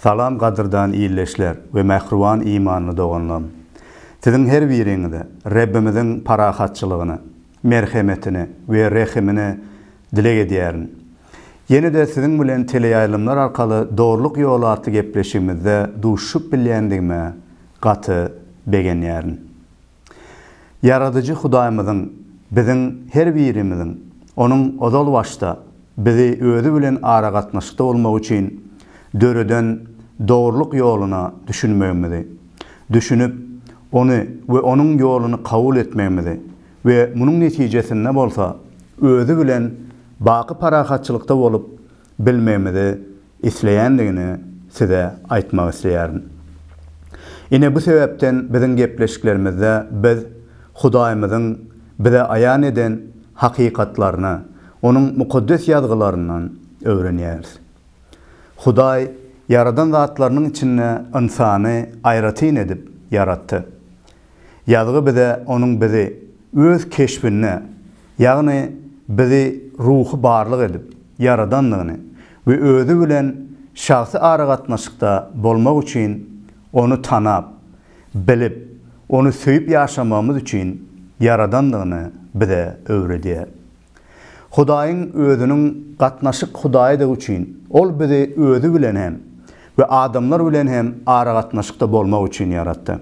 Salam gadyrdan ildeşler we mähriban imanly doganlarym! Siziň her biriňize Rebbimiziň parahatçylygyny, merhemetini we rehimini dileg edýärin. Ýene-de siziň bilen teleýaýlymlar arkaly Dogrulyk ýoly atly gepleşigimizde duşuşyp bilýändigime gaty begenýärin. Ýaradyjy Hudaýymyzyň biziň her birimiziň Onuň ozal başda bizi Özi bilen aragatnaşykda bolmak üçin döreden dogrulyk ýoluna düşünmegimizi, düşünip, Ony we Onuň ýoluny kabul etmegimizi we munuň netijesinde bolsa Özi bilen baky parahatçylykda bolup bilmegimizi isleýändigini size aýtmak isleýärin. Ine bu sebäpden biziň gepleşiklerimizde biz Hudaýymyzyň bize aýan eden hakykatlaryny Onuň Mukaddes Ýazgylaryndan öwrenýäris. Hudaý ýaradan zatlarynyň içinde ynsany aýratyn edip ýaratdy. Ýazgy bize Onuň bizi Öz keşbinde, ýagny bizi ruhy barlyk edip ýaradandygyny we Özi bilen şahsy aragatnaşykda bolmak üçin Ony tanap, bilip, Ony söýüp ýaşamagymyz üçin ýaradandygyny bize öwredýär. Hudaýyň Özüniň gatnaşyk Hudaýydygy üçin, Ol bizi Özi bilen hem we adamlar bilen hem aragatnaşykda bolmak üçin ýaratdy.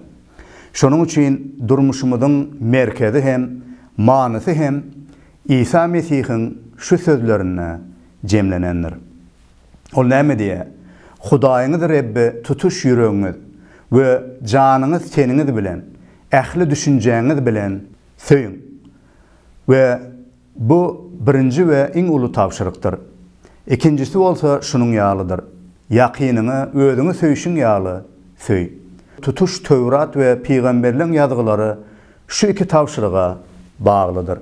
Şonuň üçin durmuşymyzyň merkezi hem, manysy hem Isa Mesihiň şu sözlerinde jemlenendir. Ol näme diýýär? Hudaýyňyz Rebbi tutuş ýüregiňiz we janyňyz-teniňiz bilen, ähli düşünjäňiz bilen söýüň. We bu birinji we iň uly tabşyrykdyr. Ikinjisi bolsa şunuň ýalydyr, Ýakynyňy özüňi söýşüň ýaly söý. Tutuş Töwrat we pygamberleň ýazgylary şu iki tabşyryga baglydyr.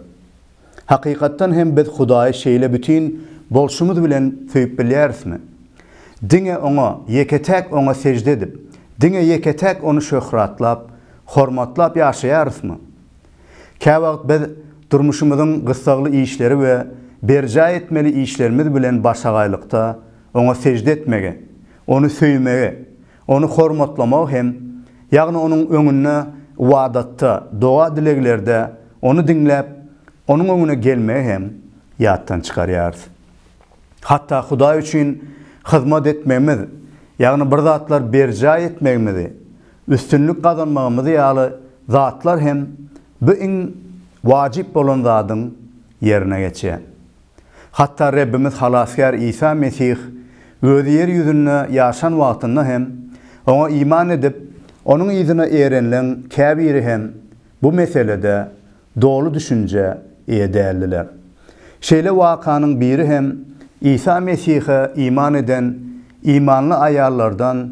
Hakykatdan hem biz Hudaýy şeýle bütin bolşumyz bilen söýüp bilýärismi? Diňe Oňa, ýeke-täk Oňa sežde edip, diňe ýeke-täk Ony şöhratlap, hormatlap ýaşaýarysmy? Käwagt biz durmuşymyzyň gyssagly işleri we berjaý etmeli işlerimiz bilen başagaýlykda Oňa sežde etmegi, Ony söýmegi, Ony hormatlamagy hem, ýagny Onuň öňünde ybadatda, doga-dileglerde Ony diňläp, Onuň öňüne gelmegi hem ýatdan çykarýarys. Hatda Hudaý üçin hyzmat etmegimiz, ýagny bir zatlar berjaý etmegimizi, üstünlik gazanmagymyz ýaly zatlar hem bu iň wajyp bolan zadyň ýerine geçýär. Hatda Rebbimiz Halasgär Isa Mesih Özi ýer ýüzünde ýaşan wagtynda hem Oňa iman edip, Onuň yzyna erenleň käbiri hem bu meselede doly düşünjä eýe däldiler. Şeýle wakanyň biri hem Isa Mesihe iman eden imanly aýallardan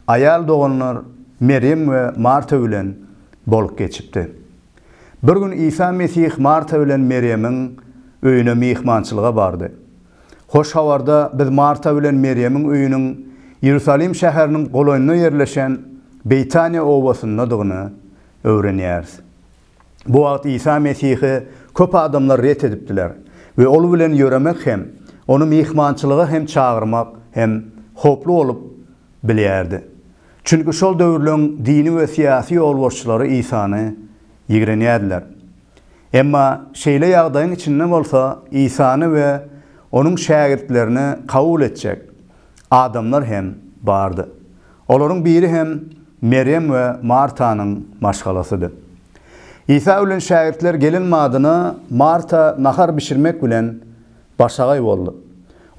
aýal doganlar Merýem we Marta bilen bolup geçipdi. Bir gün Isa Mesih Marta bilen Merýemiň öýüne myhmançylyga bardy. Hoş Habarda biz Marta bilen Merýemiň öýüniň Iýerusalim şäheriniň golaýynda ýerleşen Beýtaniýa obasyndadygyny öwrenýäris. Bu wagt Isa Mesihi köp adamlar ret edipdiler we Ol bilen ýöremek hem, Ony myhmançylyga hem çagyrmak hem howply bolup bilýärdi. Çünki şol döwürleň dini we syýasy ýolbaşçylary Isany ýigrenýärdiler. Emma şeýle ýagdaýyň içinde bolsa Isany we Onuň şägirtlerini kabul etjek adamlar hem bardy. Olaryň biri hem Merýem we Martanyň maşgalasydy. Isa bilen şägirtler gelen badyna Marta nahar bişirmek bilen başagaý boldy.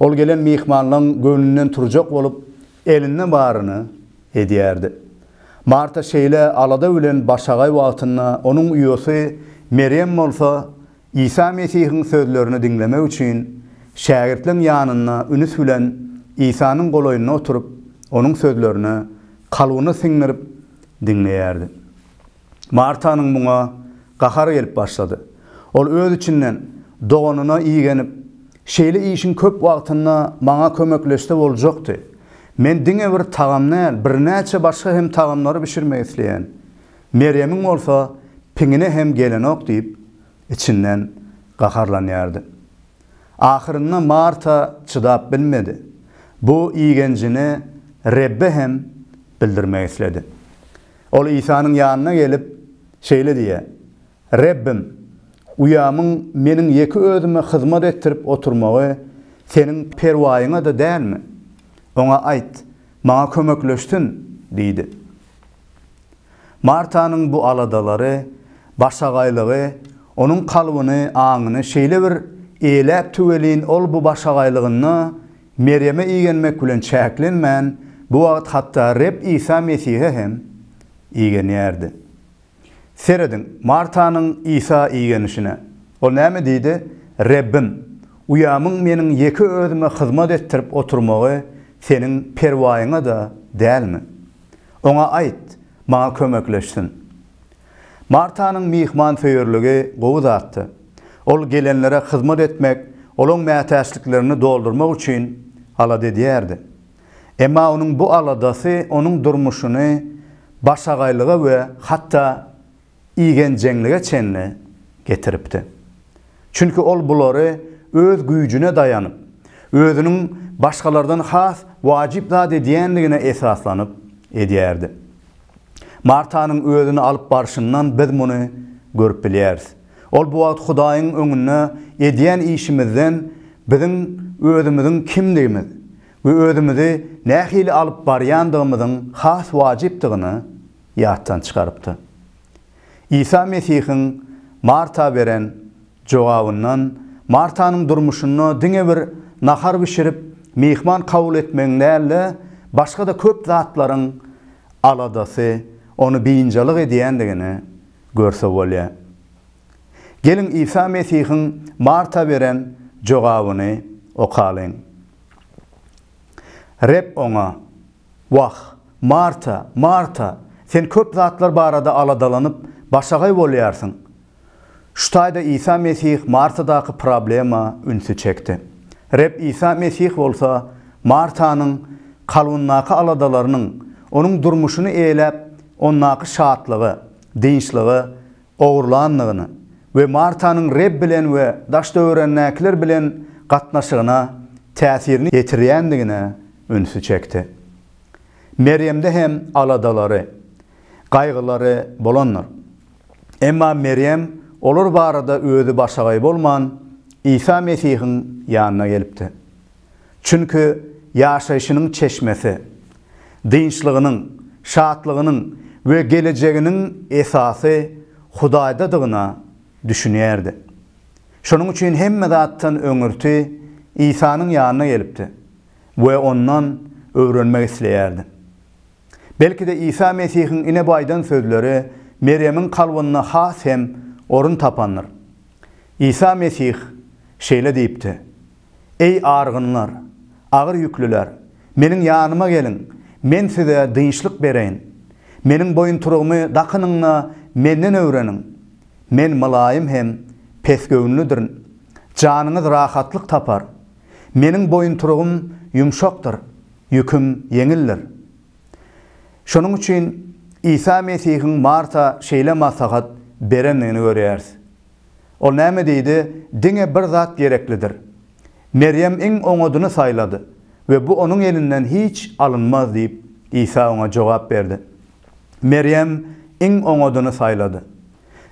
Ol gelen myhmanlaryň göwnünden turjak bolup, elinde baryny edýärdi. Marta şeýle alada bilen başagaý wagtynda onuň uýasy Merýem bolsa Isa Mesihiň sözlerini diňlemek üçin şägirtleň ýanynda ünüs bilen Isanyň golaýynda oturyp, Onuň sözlerini kalbyna siňdirip diňleýärdi. Martanyň muňa gahary gelip başlady. Ol öz içinden doganyna igenip, Şeýle işiň köp wagtynda maňa kömekleşse boljakdy. Men diňe bir tagam däl, birnäçe başga hem tagamlary bişirmek isleýän. Merýemiň bolsa piňine hem gelenok diýip, içinden gaharlanýardy. Ahyrynda Marta çydap bilmedi. Bu igenjini Rebbe hem bildirmek isledi. Ol Isanyň ýanyna gelip, şeýle diýýär, Rebbim, uýamyň meniň ýeke özüme hyzmat etdirip oturmagy Seniň perwaýyňa-da dälmi? Oňa aýt, maňa kömekleşsin diýdi. Martanyň bu aladalary, başagaýlygy onuň kalbyny, aňyny şeýle bir eýläpdi welin, ol bu başagaýlygynda Merýeme igenmek bilen çäklenmän, bu wagt hatda Reb Isa Mesihe hem igenýärdi. Serediň, Martanyň Isa igenişine. Ol näme diýdi? Rebbim, uýamyň meniň ýeke özüme hyzmat etdirip oturmagy Seniň perwaýyňa-da dälmi? Oňa aýt, maňa kömekleşsin. Martanyň myhmansöýerligi gowy zatdy. Ol gelenlere hyzmat etmek, olaň mätäçliklerini doldurmak üçin alada edýärdi. Emma onuň bu aladasy onuň durmuşyny başagaýlyga we hatda igenjeňlige çenli getiripdi. Çünki ol bulary öz güýjüne daýanyp, özüniň başgalardan has wajyp zat edýändigine esaslanyp edýärdi. Martanyň özüni alyp barşyndan biz muny görüp bilýäris. Ol bu wagt Hudaýyň öňünde edýän işimizden biziň özümiziň kimdigimiz we özümizi nähili alyp barýandygymyzyň has wajypdygyny ýatdan çykarypdy. Isa Mesihiň Marta beren jogabyndan Martanyň durmuşynda diňe bir nahar bişirip, myhman kabul etmegiň däl-de, başga-da köp zatlaryň aladasy ony biynjalyk edýändigini görse bolýar. Geliň, Isa Mesihiň Marta beren jogabyny okalyň. Reb oňa, Wah, Marta, Marta, sen köp zatlar barada aladalanyp, başagaý bolýarsyň. Şu taýda Isa Mesih Martadaky problema ünsi çekdi. Reb Isa Mesih bolsa Martanyň kalbyndaky aladalarynyň onuň durmuşyny eýläp, ondaky şatlygy, dynçlygy ogurlandygyny we Martanyň Reb bilen we daş-töweregindäkiler bilen gatnaşygyna täsirini ýetirýändigine ünsi çekdi. Merýemde hem aladalary, gaýgylary bolandyr. Emma Merýem olar barada özi başagaý bolman, Isa Mesihiň ýanyna gelipdi. Çünki ýaşaýşynyň çeşmesi, dynçlygynyň, şatlygynyň we gelejeginiň esasy Hudaýdadygyna düşünýärdi. Şonuň üçin hemme zatdan öňürti Isanyň ýanyna gelipdi we ondan öwrenmek isleýärdi. Belki-de Isa Mesihiň ine bu aýdan sözleri Merýemiň kalbynda has hem orun tapandyr. Isa Mesih şeýle diýipdi, Eý argynlar, agyr ýüklüler, Meniň ýanyma geliň, Men size dynçlyk bereýin. Meniň boýuntyrygymy dakynyň-da, Menden öwreniň. Men mylaýym hem pesgöwünlidirin. Janyňyz rahatlyk tapar. Meniň boýuntyrygym ýumşakdyr, ýüküm ýeňildir. Şonuň üçin Isa Mesihiň Marta şeýle maslahat berendigini görýäris. Ol näme diýdi? Diňe bir zat gereklidir. Merýem iň oňadyny saýlady we bu onuň elinden hiç alynmaz diýip, Isa oňa jogap berdi. Merýem iň oňadyny saýlady.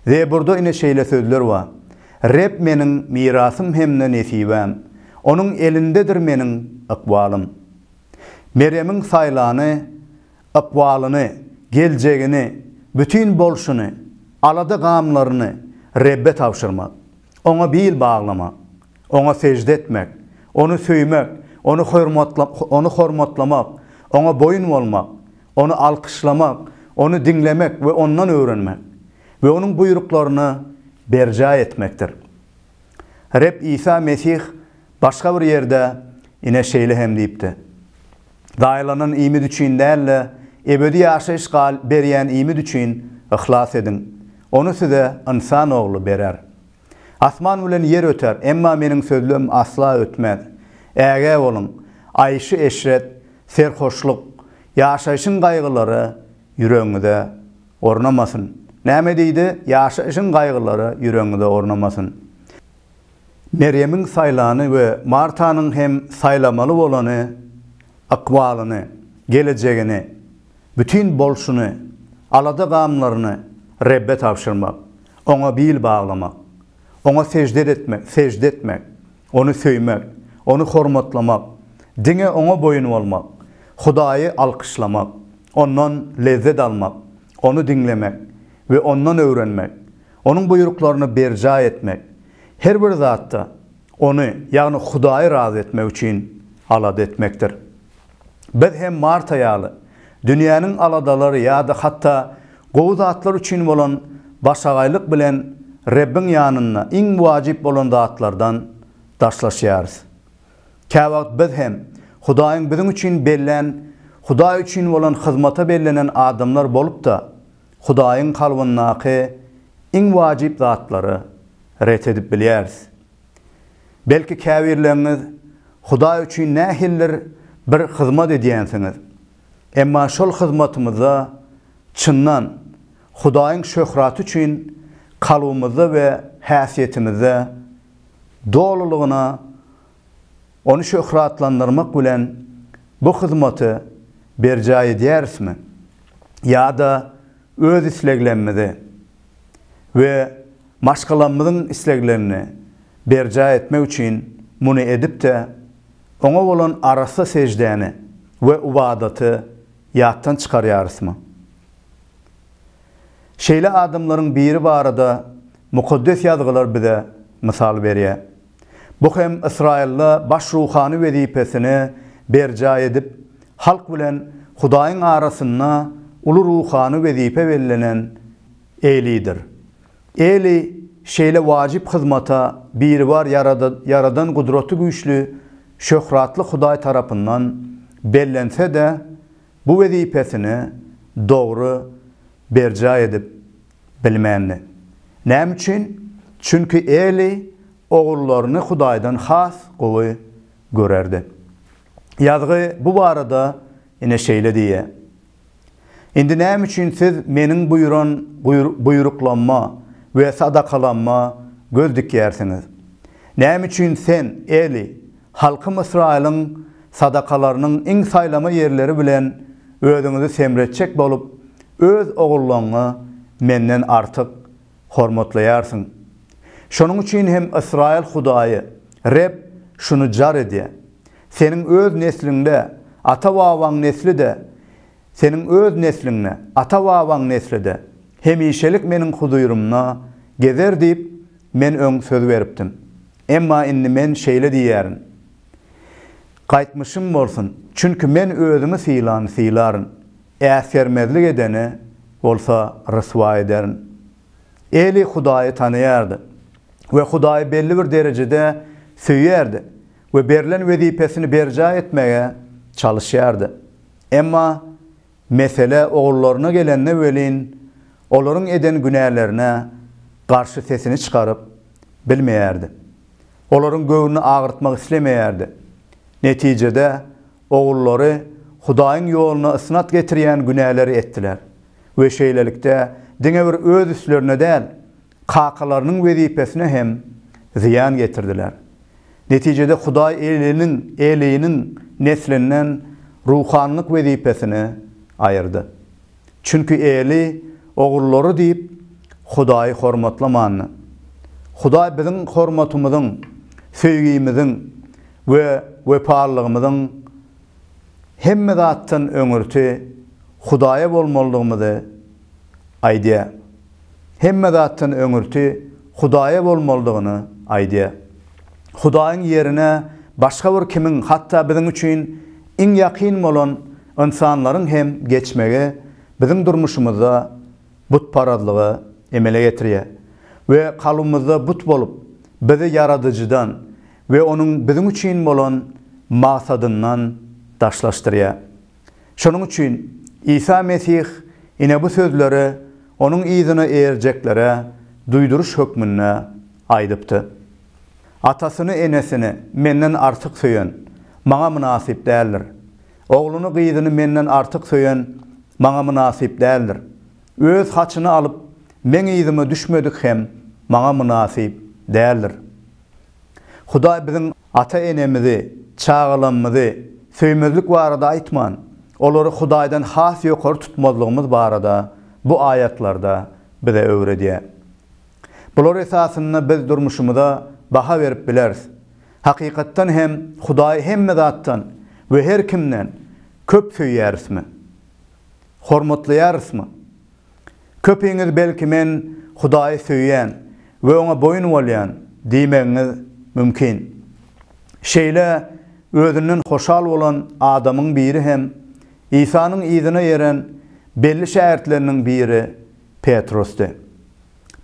Zeburda ine şeýle sözler bar, Reb meniň mirasym hem-de nesibäm, Onuň elindedir meniň ykbalym. Merýemiň saýlany ykbalyny, geljegini, bütin bolşuny, alada-gamlaryny Rebbe tabşyrmak, Oňa bil baglamak, Oňa sežde etmek, Ony söýmek, Ony Ony hormatlamak, Oňa boýun bolmak, Ony alkyşlamak, Ony diňlemek we Ondan öwrenmek we Onuň buýruklaryny berjaý etmekdir. Reb Isa Mesih başga bir ýerde ine şeýle hem diýipdi, Zaýalanan iýmit üçin däl-de, ebedi ýaşaýyş berýän iýmit üçin yhlas ediň. Ony size Ynsan Ogly berer. Asman bilen ýer öter, emma Meniň sözlem asla ötmez. Ägä boluň! Aýşy-eşret, serhoşluk, ýaşaýşyň gaýgylary ýüregiňize ornamasyn. Näme diýdi? Ýaşaýşyň gaýgylary ýüregiňize ornamasyn. Merýemiň saýlany we Martanyň hem saýlamaly bolany ykbalyny. gelejegini, bütin bolşuny, alada-gamlaryny Rebbe tabşyrmak, Oňa bil baglamak, Oňa sežde etmek, sežde etmek, Ony söýmek, Ony hormatlamak, diňe Oňa boýun bolmak, Hudaýy alkyşlamak, Ondan lezzet almak, Ony diňlemek we Ondan öwrenmek, Onuň buýruklaryny berjaý etmek, her bir zatda Ony, ýagny Hudaýy razy etmek üçin alada etmekdir. Biz hem Marta ýaly, dünýäniň aladalary ýa-da hatda gowy zatlar üçin bolan başagaýlyk bilen Rebbiň ýanynda iň wajyp bolan zatlardan daşlaşýarys. Käwagt biz hem Hudaýyň biziň üçin bellän Hudaý üçin bolan hyzmata bellenen adamlar bolup-da, Hudaýyň kalbyndaky iň wajyp zatlary ret edip bilýäris. Belki käbirleriňiz Hudaý üçin nähilidir bir hyzmat edýänsiňiz. Emma şol hyzmatymyzda çyndan Hudaýyň şöhraty üçin kalbymyzda we häsiýetimizde dolulygyna Ony şöhratlandyrmak bilen bu hyzmaty berjaý edýärismi? Ýa-da öz isleglerimizi we maşgalamyzyň isleglerini berjaý etmek üçin muny edip-de, Oňa bolan arassa seždäni we ybadaty ýatdan çykarýarysmy? Şeýle adamlaryň biri barada Mukaddes Ýazgylar bize mysal berýär. Bu hem Ysraýylda baş ruhany wezipesini berjaý edip, halk bilen Hudaýyň arasynda uly ruhany wezipe bellenen Elidir. Eli şeýle wajyp hyzmata Biribar Ýaradan Gudraty güýçli şöhratly Hudaý tarapyndan bellense-de, bu wezipesini dogry berjaý edip bilmändi. Näme üçin? Çünki Eli ogullaryny Hudaýdan has gowy görerdi. Ýazgy bu barada ine şeýle diýýär, Indi näme üçin siz meniň buýran buýruklamma we sadakalamma göz dikýärsiňiz? Näme üçin sen, Eli, halkym Ysraýylyň sadakalarynyň iň saýlama ýerleri bilen özüňizi semretjek bolup, öz ogullaňňy menden artyk hormatlaýarsyň? Şonuň üçin hem Ysraýyl Hudaýy Reb şuny jar edýär, Seniň öz nesliňde, ata-babaň nesli-de, seniň öz nesliňde, ata-babaň nesli-de hemişelik Meniň huzurymda gezer diýip, Men öň söz beripdim. Emma indi Men şeýle diýýärin, Gaýtmyşym bolsun, çünki Men Özümi sylany sylaryn, äsgermezlik edeni bolsa ryswa ederin. Eli Hudaýy tanaýardy we Hudaýy belli bir derejede söýýärdi we berlen wezipesini berjaý etmäge çalyşýardy. Emma mesele ogullaryna gelende welin, olaryň eden günälerine garşy sesini çykaryp bilmeýärdi. Olaryň göwnüni agyrtmak islemeýärdi. Netijede, ogullary Hudaýyň ýoluna ysnat getirýän günäleri etdiler we şeýlelikde diňe bir öz üstlerine däl, kakalarynyň wezipesine hem zyýan getirdiler. Netijede Hudaý Eliniň, Eliniň, neslinden ruhanylyk wezipesini aýyrdy. Çünki Eli ogullary diýip Hudaýy hormatlamandy. Hudaý biziň hormatymyzyň, söýgimiziň we wepalylygymyzyň hemme zatdan öňürti Hudaýa bolmalydygymyzy aýdýar. Hemme zatdan öňürti Hudaýa bolmalydygyny aýdýar. Hudaýyň ýerine başga bir kimiň, hatda biziň üçin iň ýakyn bolan ynsanlaryň hem geçmegi biziň durmuşymyzda butparazlygy emele getirýär we kalbymyzda but bolup, bizi Ýaradyjydan we Onuň biziň üçin bolan maksadyndan daşlaşdyrýar. Şonuň üçin Isa Mesih ine bu sözleri Onuň yzyna eýerjeklere duýduryş hökmünde aýdypdy. Atasyny-enesini Menden artyk söýen, Maňa mynasyp däldir. Ogluny-gyzyny Menden artyk söýen Maňa mynasyp däldir. Öz haçyny alyp, Meň yzyma düşmedik hem Maňa mynasyp däldir. Hudaý biziň ata-enemizi, çagalamyzy söýmezlik barada aýtman, olary Hudaýdan has ýokary tutmazlygymyz barada bu aýatlarda bize öwredýär. Bular esasynda biz durmuşymyza baha berip bileris. Hakykatdan hem Hudaýy hemme zatdan we her kimden köp söýýärismi? Hormatlaýarysmy? Köpiňiz belki men Hudaýy söýýän we oňa boýun bolýan diýmegiňiz mümkin. Şeýle özünden hoşal bolan adamyň biri hem Isanyň yzyna ýeren belli şägirtleriniň biri Petrusdy.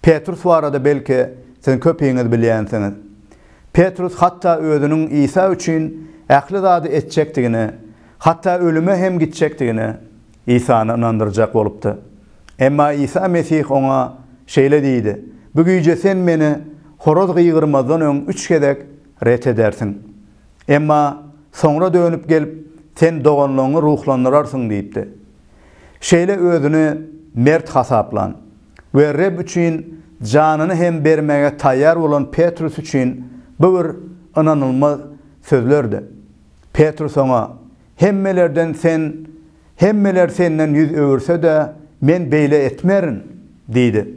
Petrus barada belki siziň köpiňiz bilýänsiňiz. Petrus hatda özüniň Isa üçin ähli zady etjekdigini, hatda ölüme hem gitjekdigini Isany ynandyrjak bolupdy. Emma Isa Mesih oňa şeýle diýdi, Bu gije sen Meni horaz gygyrmazdan öň üç gezek ret edersiň. Emma soňra dönüp gelip, sen doganlaryňy ruhlandyrarsyň diýipdi. Şeýle özüni mert hasaplan we Reb üçin janyny hem bermäge taýýar bolan Petrus üçin bu bir ynanylmaz sözlerdi. Petrus oňa, Hemmelerden sen, hemmeler senden ýüz öwürse-de, men beýle etmerin! diýdi.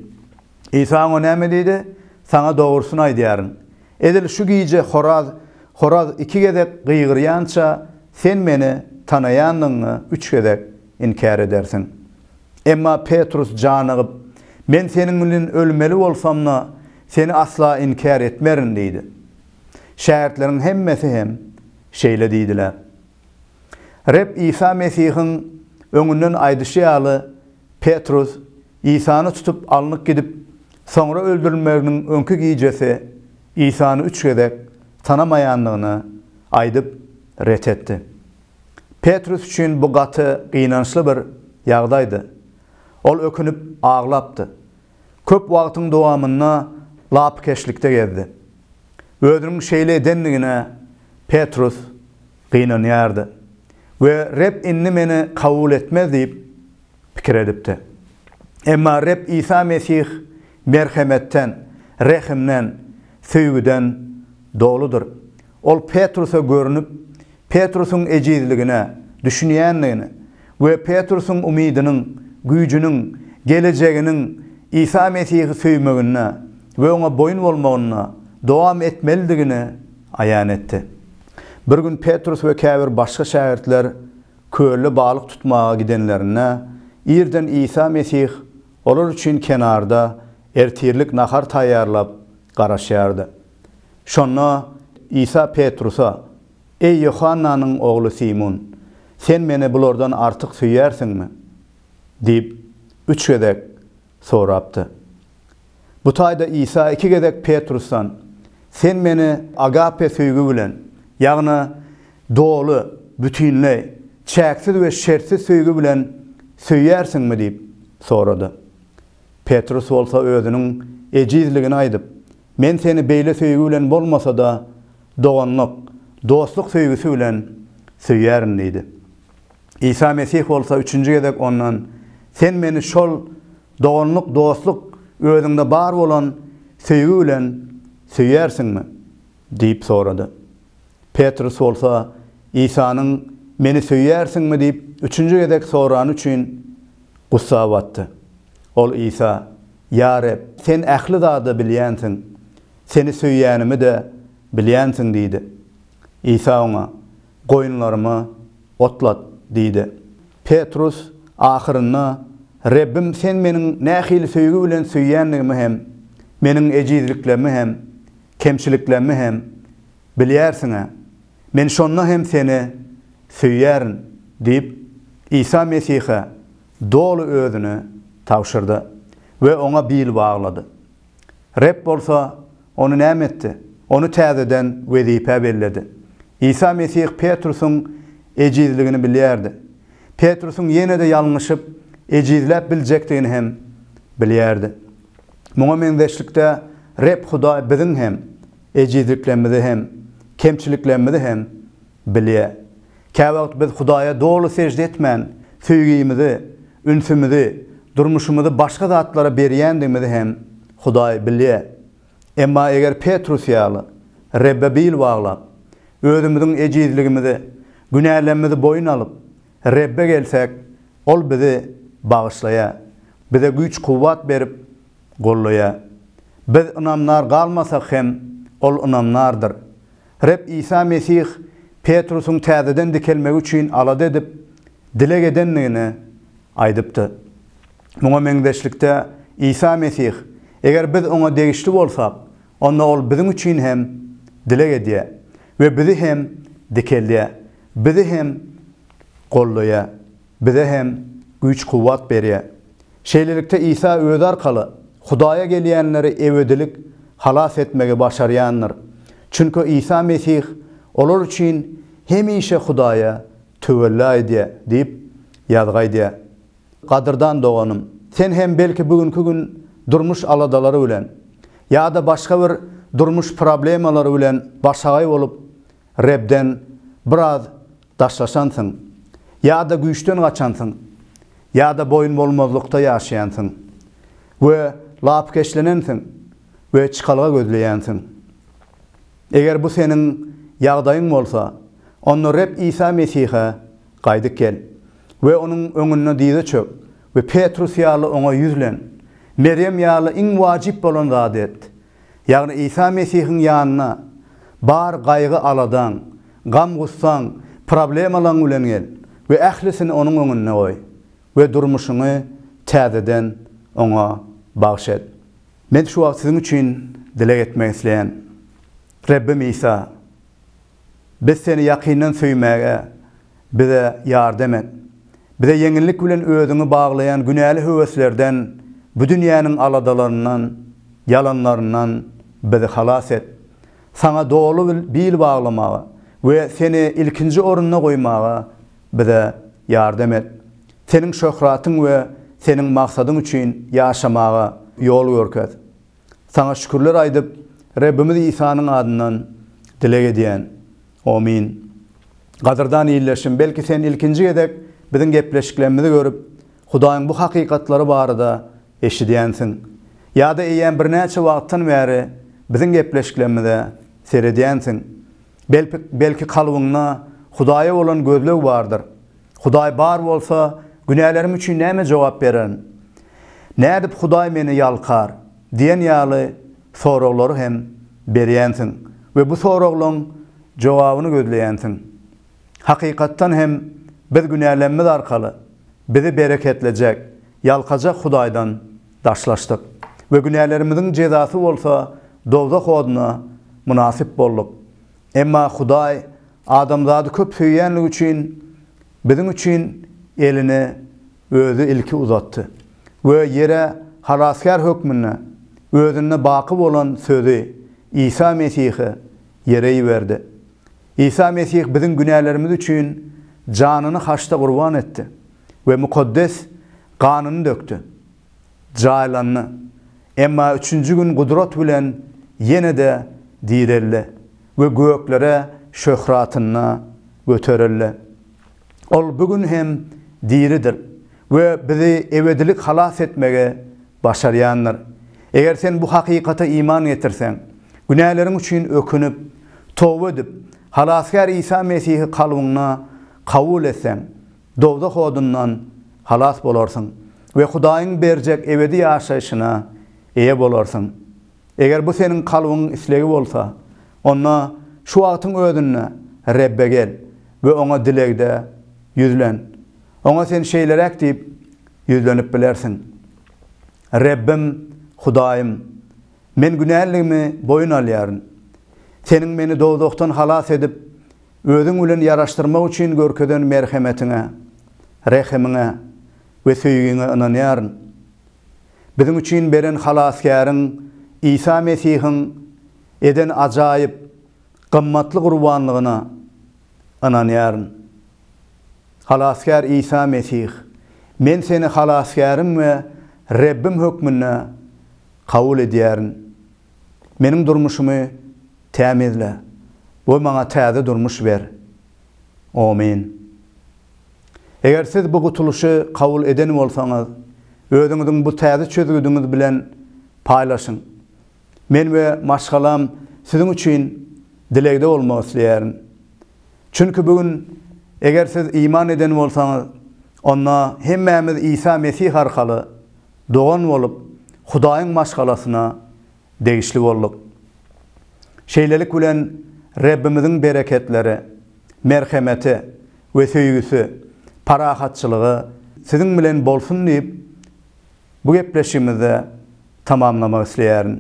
Isa oňa näme diýdi? Saňa dogrusyny aýdýaryn. Edil şu gije horaz horaz iki gezek gygyrýança, sen Meni tanaýandygyňy üç gezek inkär edersiň. Emma Petrus janygyp, Men seniň bilen ölmeli bolsam-da, seni asla inkär etmerin diýdi. Şägirtleriň hemmesi hem şeýle diýdiler. Reb Isa Mesihiň öňünden aýdyşy ýaly, Petrus Isany tutup alnyp gidip, soňra öldürilmeginiň öňki gijesi Isany üç gezek tanamaýandygyny aýdyp, ret etdi. Petrus üçin bu gaty gynançly bir ýagdaýdy. Ol ökünip aglapdy. Köp wagtyň dowamynda lapykeçlikde gezdi. Özüniň şeýle edendigine Petrus gynanýardy we Reb indi meni kabul etmez diýip pikir edipdi. Emma Reb Isa Mesih merhemetden, rehimden, söýgüden doludyr. Ol Petrusa görnüp, Petrusyň ejizligine düşünýändigini we Petrusyň umydynyň, güýjüniň, gelejeginiň Isa Mesihi söýmeginde we Oňa boýun bolmagynda dowam etmelidigini aýan etdi. Bir gün Petrus we käbir başga şägirtler kölde balyk tutmaga gidenlerinde, irden Isa Mesih olar üçin kenarda ertirlik nahar taýýarlap garaşýardy. Şonda Isa Petrusa, Eý, Ýohannanyň ogly Simun, sen Meni bulardan artyk söýýärsiňmi? diýip, üç gezek sorapdy. Bu taýda Isa iki gezek Petrusdan, Sen Meni agape söýgi bilen, ýagny doly, bütinleý, çäksiz we şertsiz söýgi bilen söýýärsiňmi diýip sorady. Petrus bolsa özüniň ejizligini aýdyp, Men seni beýle söýgi bilen bolmasa-da, doganlyk, dostluk söýgüsi bilen söýýärin diýdi. Isa Mesih bolsa üçünji gezek ondan, Sen meni şol doganlyk, dostluk, özüňde bar bolan söýgi bilen söýýärsiňmi? diýip sorady. Petrus bolsa Isanyň Meni söýýärsiňmi diýip üçünji gezek sorany üçin gussa batdy. Ol Isa, Ýa Reb, Sen ähli zady bilýänsiň, Seni söýýänimi-de bilýänsiň diýdi. Isa oňa, Goýunlarymy otlat diýdi. Petrus ahyrynda, Rebbim, Sen meniň nähili söýgi bilen söýýändigimi hem, meniň ejizliklerimi hem, kemçiliklerimi hem bilýärsiň-ä. Men şonda hem Seni söýýärin diýip, Isa Mesihe doly özüni tabşyrdy we Oňa bil baglady. Reb bolsa ony näme etdi? Ony täzeden wezipä belledi. Isa Mesih Petrusyň ejizligini bilýärdi. Petrusyň ýene-de ýalňyşyp, ejizläp biljekdigini hem bilýärdi. Muňa meňzeşlikde Reb Hudaý biziň hem ejizliklerimizi hem, kemçiliklerimizi hem bilýär. Käwagt biz Hudaýa doly sežde etmän, söýgimizi, ünsümizi, durmuşymyzy başga zatlara berýändigimizi hem Hudaý bilýär. Emma eger Petrus ýaly Rebbe bil baglap, özümiziň ejizligimizi, günälerimizi boýun alyp, Rebbe gelsek, Ol bizi bagyşlaýar, bize güýç-kuwwat berip gollaýar. Biz ynamdar galmasak hem, Ol ynamdardyr. Reb Isa Mesih Petrusyň täzeden dikelmegi üçin alada edip, dileg edendigini aýdypdy. Muňa meňzeşlikde Isa Mesih, eger biz Oňa degişli bolsak, onda Ol biziň üçin hem dileg edýär we bizi hem dikeldýär, bizi hem goldaýar, bize hem güýç-kuwwat berýär. Şeýlelikde, Isa Özi arkaly Hudaýa gelýänleri ebedilik halas etmegi başarýandyr. Çünki Isa Mesih olar üçin hemişe Hudaýa töwella edýär diýip, ýazgy aýdýar. Gadyrdan doganym, sen hem belki bu günki gün durmuş aladalary bilen ýa-da başga bir durmuş problemalary bilen başagaý bolup, Rebden biraz daşlaşansyň, ýa-da güýçden gaçansyň, ýa-da boýun bolmazlykda ýaşaýansyň we lapykeçlenensiň we çykalga gözleýänsiň. Eger bu seniň ýagdaýyň bolsa, onda Reb Isa Mesihe gaýdyp gel we Onuň öňünde dyza çök we Petrus ýaly Oňa ýüzlen. Merýem ýaly iň wajyp bolan zady et. Ýagny Isa Mesihiň ýanyna bar gaýgy-aladaň, gam-gussaň, problemalaň bilen gel we ählisini Onuň öňünde goý we durmuşyňy täzeden Oňa bagyş et. Men şu wagt siziň üçin dileg etmek isleýän. Rebbim Isa, biz Seni ýakyndan söýmäge bize ýardam et. Bize ýeňillik bilen özüňi baglaýan günäli höweslerden, bu dünýäniň aladalaryndan, ýalanlaryndan bizi halas et. Saňa doly bil baglamaga we Seni ilkinji orunda goýmaga bize ýardam et. Seniň şöhratyň we Seniň maksadyň üçin ýaşamaga ýol görkez. Saňa şükürler aýdyp, Rebbimiz Isanyň adyndan dileg edýän. Omyn. Gadyrdan ildeşim, belki sen ilkinji gezek biziň gepleşiklerimizi görüp, Hudaýyň bu hakykatlary barada eşidýänsiň. Ýa-da eýýäm birnäçe wagtdan bäri biziň gepleşiklerimize seredýänsiň. Belki, belki kalbyňda Hudaýa bolan gözleg bardyr. Hudaý bar bolsa, günälerim üçin näme jogap bererin? Nädip Hudaý meni ýalkar? diýen ýaly soraglary hem berýänsiň we bu soraglaň jogabyny gözleýänsiň. Hakykatdan hem biz günälemmiz arkaly bizi bereketlejek, ýalkajak Hudaýdan daşlaşdyk we günälerimiziň jezasy bolsa dowzah oduna mynasyp bolduk. Emma Hudaý adamzady köp söýýänligi üçin biziň üçin elini Özi ilki uzatdy we ýere Halasgär hökmünde Özünde baky bolan Sözi, Isa Mesihi ýere iberdi. Isa Mesih biziň günälerimiz üçin janyny haçda gurban etdi we mukaddes ganyny dökdi. Jaýlandy. Emma üçünji gün gudrat bilen ýene-de direldi we göklere şöhratynda göterildi. Ol bu gün hem diridir we bizi ebedilik halas etmegi başarýandyr. Eger sen bu hakykata iman getirseň, günäleriň üçin ökünip, toba edip, Halasgär Isa Mesihi kalbyňda kabul etseň, dowzah odundan halas bolarsyň we Hudaýyň berjek ebedi ýaşaýşyna eýe bolarsyň. Eger bu seniň kalbyňyň islegi bolsa, onda şu wagtyň özünde Rebbe gel we Oňa dilegde ýüzlen. Oňa sen şeýleräk diýip ýüzlenip bilersiň, Rebbim, Hudaýym, men günäligimi boýun alýaryn. Seniň meni dowzahdan halas edip, Özüň bilen ýaraşdyrmak üçin görkezen merhemetiňe, rehimiňe we söýgiňe ynanýaryn. Biziň üçin beren Halasgäriň Isa Mesihiň eden ajaýyp, gymmatly gurbanlygyna ynanýaryn. Halasgär Isa Mesih, men Seni Halasgärim we Rebbim hökmünde kabul edýärin. Meniň durmuşymy tämizle we maňa täze durmuş ber. Omyn. Eger siz bu gutulyşy kabul eden bolsaňyz, özüňiziň bu täze çözgüdiňiz bilen paýlaşyň. Men we maşgalam siziň üçin dilegde bolmak isleýärin. Çünki bu gün. Eger siz iman eden bolsaňyz, onda hemmämiz Isa Mesih arkaly dogan bolup, Hudaýyň maşgalasyna degişli bolduk. Şeýlelik bilen, Rebbimiziň bereketleri, merhemeti we söýgüsi, parahatçylygy siziň bilen bolsun diýip, bu gepleşigimizde tamamlamak isleýärin.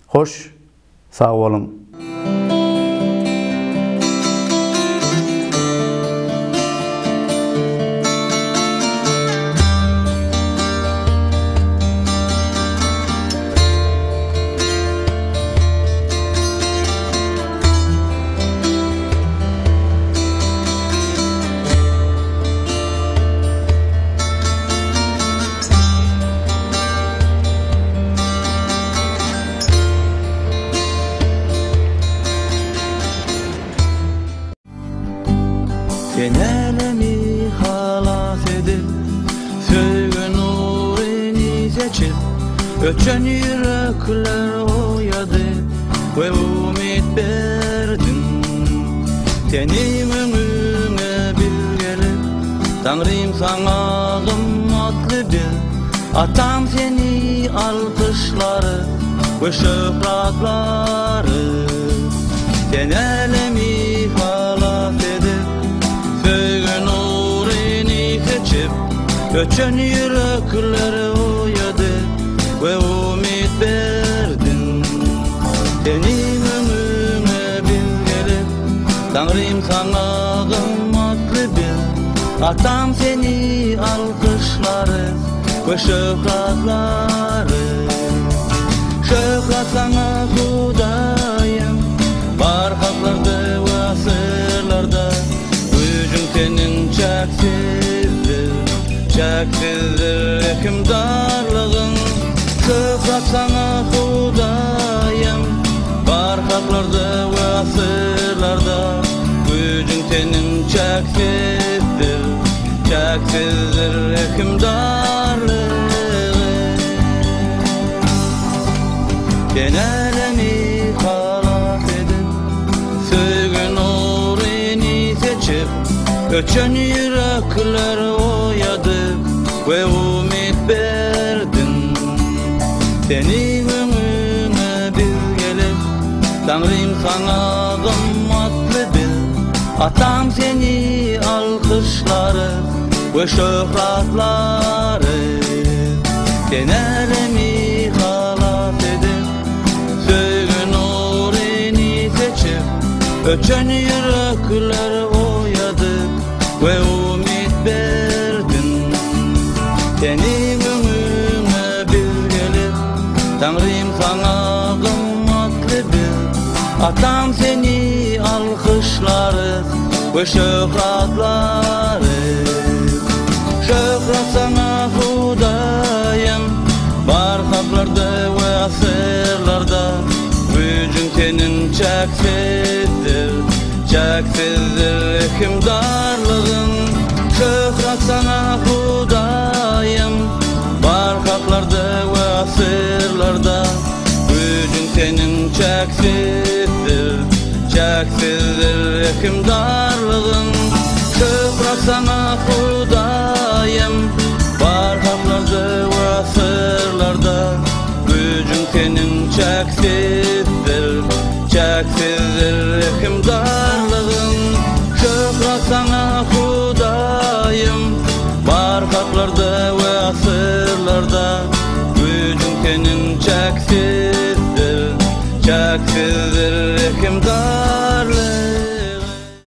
Hoş sag boluň! Sen älemi halas edip, Söýgi nuryny seçip, Öçen ýürekler oýadyp We umyt berdiň. Seniň öňüňe biz gelip, Taňrym saňa gymmatly biz, Atam seni alkyşlarys we şöhratlarys. Sen älemi halas edip, söýgi nuryny seçip, Öçen ýürekleri oýadyp we umyt berdiň. Seniň öňüňe biz gelip, Taňrym saňa gymmatly biz, Atam seni alkyşlarys we şöhratlarys. Şöhrat saňa Hudaýym, bar haklarda we syrlarda, Güýjüň seniň çäksizdir, çäksizdir rehimdarlygyň. Şöhrat saňa Hudaýym, bar haklarda we syrlarda, Güýjüň seniň çäksizdir, çäksizdir rehimdarlygyň. Sen älemi halas edip, söýgi nuryny seçip, Öçen ýürekleri oýadyp we umyt berdiň. Seniň öňüňe biz gelip, Taňrym saňa gymmatly biz, Atam seni alkyşlarys we şöhratlarys. Sen älemi halas edip, söýgi nuryny seçip, Öçen ýürekleri oýadyp we umyt berdiň. Seniň öňüňe biz gelip, Taňrym saňa gymmatly biz, Atam seni alkyşlarys we şöhratlarys. Şöhrat saňa Hudaýym, bar haklarda we asyrlarda, Güýjüň seniň çäksizdir, çäksizdir rehimdarlygyň. Şöhrat saňa Hudaýym, bar haklarda we asyrlarda, Güýjüň seniň çäksizdir, çäksizdir rehimdarlygyň. Şöhrat saňa Hudaýym, bar haklarda we asyrlarda, Güýjüň seniň çäksizdir, çäksizdir rehimdarlygyň. Şöhrat saňa Hudaýym, bar haklarda we asyrlarda, Güýjüň seniň çäksizdir, çäksizdir rehimdarlygyň.